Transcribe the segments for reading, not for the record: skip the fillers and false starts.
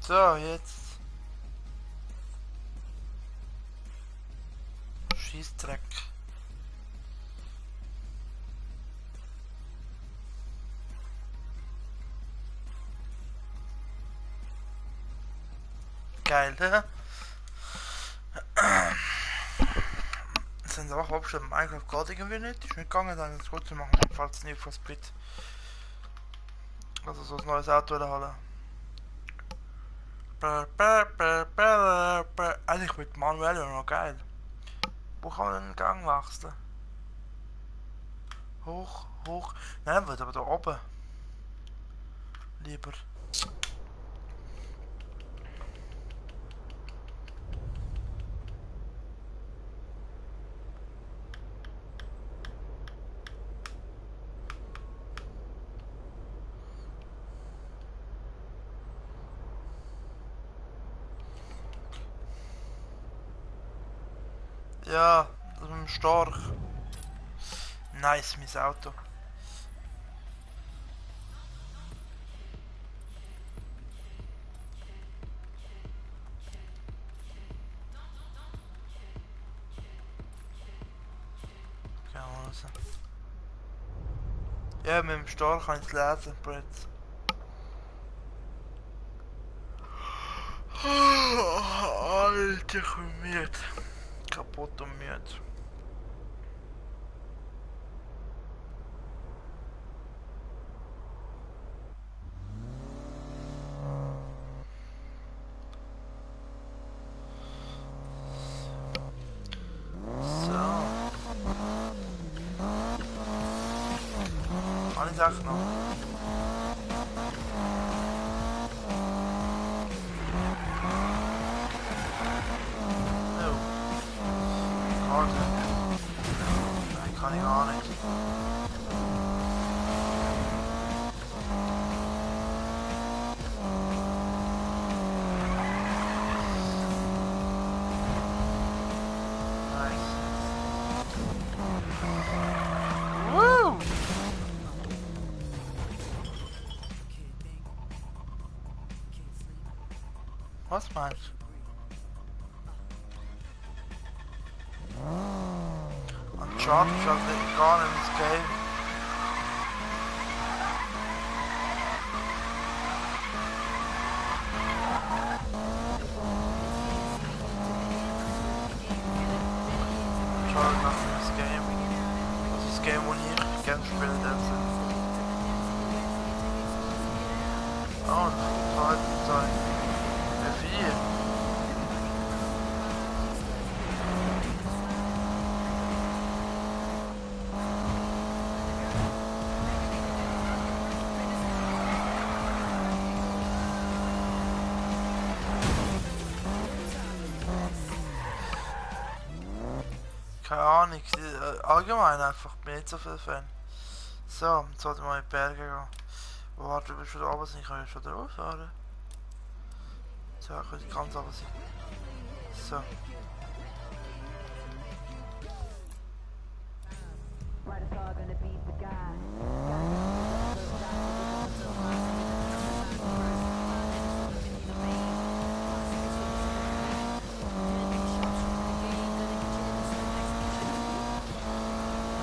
So, jetzt. Schießdreck. Geil, hä? Sind sie auch abgeschrieben, Minecraft geht irgendwie nicht. Ist nicht gegangen, dann ist gut zu machen, falls es nicht was Split. Also so ein neues Auto holen. Eigentlich mit manuell noch geil. Wo kann man den Gang wechseln? Hoch, hoch. Nein, wird aber da oben. Lieber. Ja, das mit dem Storch. Nice, mein Auto. Gehen wir raus. Ja, mit dem Storch kann ich es lesen, Brett. Alter, ich bin müde. Kaputt und müde. So. Kann ich echt noch? Oh. Karte. Nein, kann ich gar nicht. Nice. Woo! Was meinst du? Uncharted ist halt gar nicht ins Game. Uncharted macht nicht ins Game. Das ist das Game, wo ich gerne spiele, das sind. Oh, das wird halt sein. F4. Keine Ahnung, allgemein einfach, bin nicht so viel Fan. So, jetzt sollte ich mal in die Berge gehen. Oh, warte, du bist schon da oben, ich kann ja schon drauf fahren. So, ich kann ganz oben sein. So.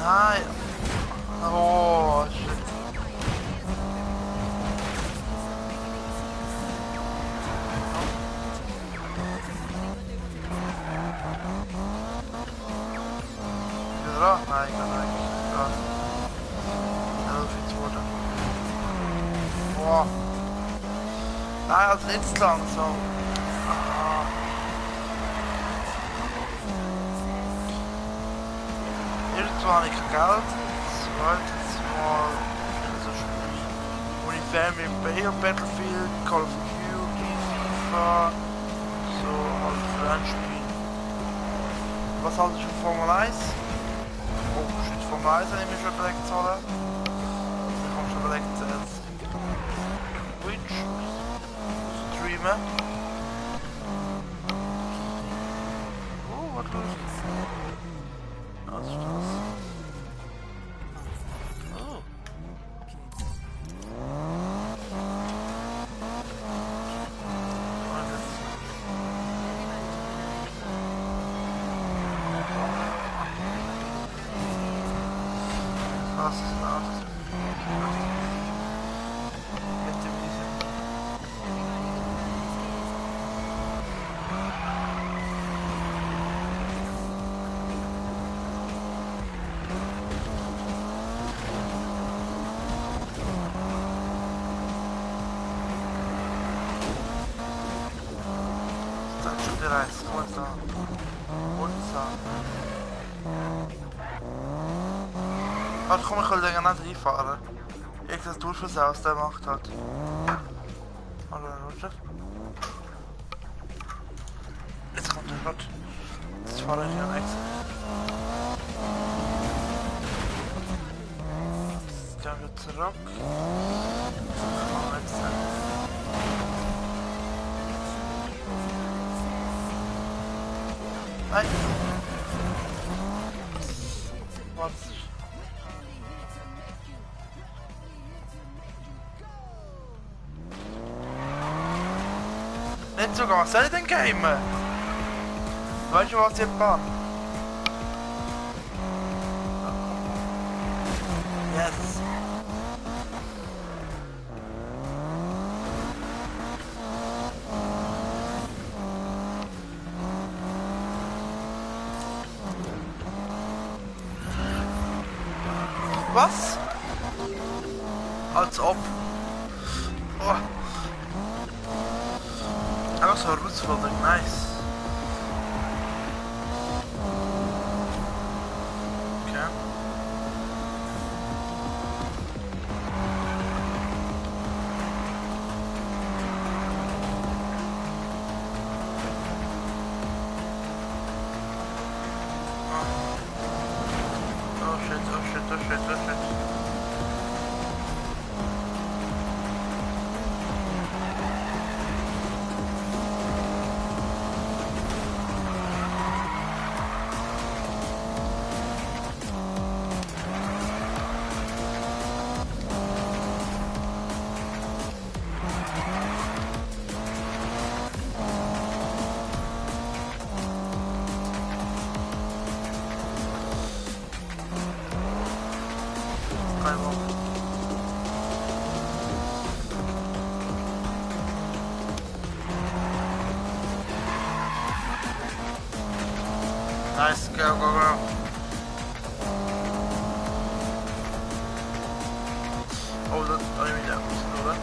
Nein! Oh, shit. Wieder dran? Nein, ich kann nicht. Dran. Ja, viel zu gut. Boah. Nein, also nicht zu langsam. Ah. Irgendwo habe ich kein Geld. Zweitens mal so Spiele. Uniform im Bay of Battlefield, Call of Duty, FIFA. So halt Rennspiele. Was haltest du von Formel 1? Oh, shit, Formel 1 habe ich mir schon überlegt zu holen. Ich habe schon überlegt, Twitch streamen. Oh, was los? Was ist das? Oh. Straße sind Autos. Mit dem diesem. Dann schon der Reis, runter. Runter. Warte, komm, ich will den nicht reinfahren. Ich das Durchversauen, was der macht hat. Hallo, Roger. Jetzt kommt der Gott. Jetzt fahre ich ja nichts. Jetzt gehen wir zurück. Jetzt kann man wechseln. Nein! Was? Nicht sogar, was soll ich denn gamen? Weißt du, was ich kann? Yes! Was? Als ob. Oh. Einfach so herausfordernd, nice. Okay. Oh shit, oh shit, oh shit, oh shit. Nice, go, go, go. Oh, dat kan je niet uit moeten doen.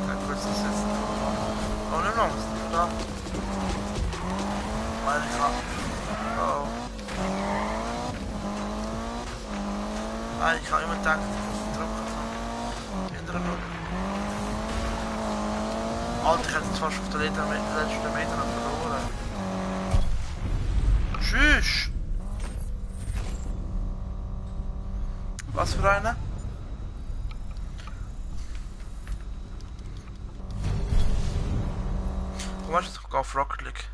Kijk, kurz das jetzt. Oh, nimm noch, ist nicht da. Meine Kraft. Oh. Ah, ich kann immer denken, dass ich drücken. Alter, ich hätte jetzt fast auf den letzten Meter noch verloren. Tschüss! Was für eine? Wo machst du doch auf Rocket League?